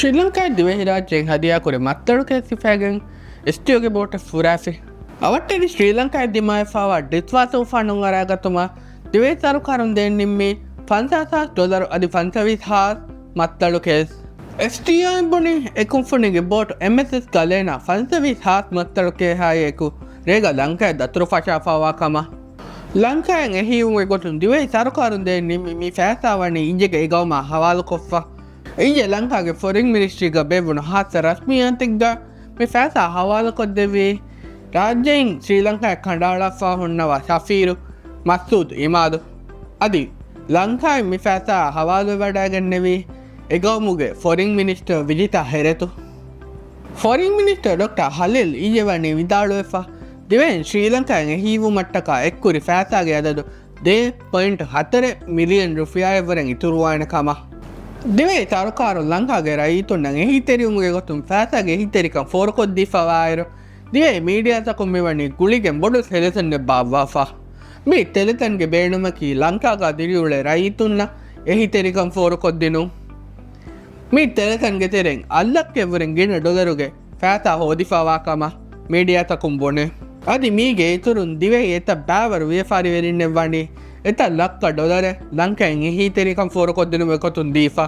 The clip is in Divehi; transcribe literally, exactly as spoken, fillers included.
ޝްރީލަންކާއަށް ދިވެހިރާއްޖެއިން ހަދިޔާކުރި މައްތަޅު ކޭސް ހިފައިގެން އެސްޓީއޯގެ ބޯޓެއް ފުރާފި. އަވަށްޓެރި ޝްރީލަންކާއަށް ދިމާވެފައިވާ ޑިތްވާ ތޫފާނުން އަރާގަތުމަށް ދިވެހި ސަރުކާރުން ދޭން ނިންމީ ފަންސާސް ހާސް ޑޮލަރު އަދި ފަންސަވީސް ހާސް މައްތަޅު ކޭސް. އެސްޓީއޯއިން ބުނީ އެ ކުންފުނީގެ ބޯޓު އެމްއެސްއެސް ގަލޭނާ ފަންސަވީސް ހާސް މައްތަޅު ކޭހާއެކު ރޭގަ ލަންކާއަށް ދަތުރު ފަށާފައިވާ ކަމަށް. ލަންކާއިން އެހީވުމުގެ ގޮތުން ދިވެހި ސަރުކާރުން ދޭން ނިންމި މި ފައިސާ ވަނީ އިންޖެގެ އެގައުމާ ހަވާލުކޮށްފަ. އިންޖެ ލަންކާގެ ފޮރިން މިނިސްޓްރީގަ ބޭއްވުނު ހާއްސަ ރަސްމިއްޔާތެއްގަ މި ފައިސާ ހަވާލުކޮށްދެއްވީ ރާއްޖެއިން ޝްރީލަންކާއަށް ކަނޑައަޅާފަ ހުންނަވާ ސަފީރު މަސްއޫދު އިމާދު. އަދި ލަންކާއިން މި ފައިސާ ހަވާލުވެވަޑައިގެންނެވީ އެގައުމުގެ ފޮރިން މިނިސްޓަރ ވިޖިތާ ހެރެތު. ފޮރިން މިނިސްޓަރ ޑޮކްޓަރ ހަލީލް އިންޖެ ވަނީ ވިދާޅުވެފަ، ދިވެހިން ޝްރީލަންކާއިން އެހީވުމަށްޓަކާ އެއްކުރި ފައިސާގެ އަދަދު ދޭއް ޕޮއިންޓް ހަތަރެއް މިލިއަން ރުފިޔާއަށްވުރެން އިތުރުވާނެ ކަމަށް. ދިވެހި ސަރުކާރުން ލަންކާގެ ރައްޔިތުންނަށް އެހީތެރިވުމުގެ ގޮތުން ފައިސާގެ އެހީތެރިކަން ފޯރުކޮށްދީފަވާއިރު، ދިވެހި މީޑިއާތަކުން މިވަނީ ގުޅިގެން ބޮޑު ތެލެތަން އެއްބާއްވާފަ. މި ތެލެތަންގެ ބޭނުމަކީ ލަންކާގަ ދިރިއުޅޭ ރައްޔިތުންނަށް އެހީތެރިކަން ފޯރުކޮށްދިނުން. މި ތެލެތަންގެ ތެރެއިން އަށްލައްކައެއްވުރެން ގިނަ ޑޮލަރުގެ ފައިސާ ހޯދިފައިވާ ކަމަށް މީޑިއާތަކުން ބުނޭ. އަދި މީގެ އިތުރުން ދިވެހި އެތައް ބައިވަރު ވިޔަފާރިވެރިންނެއް ވަނީ އެތައް ލައްކަ ޑޮލަރެއް ލަންކައިން އެހީތެރިކަން ފޯރުކޮށްދިނުމުގެ ގޮތުން ދީފަ.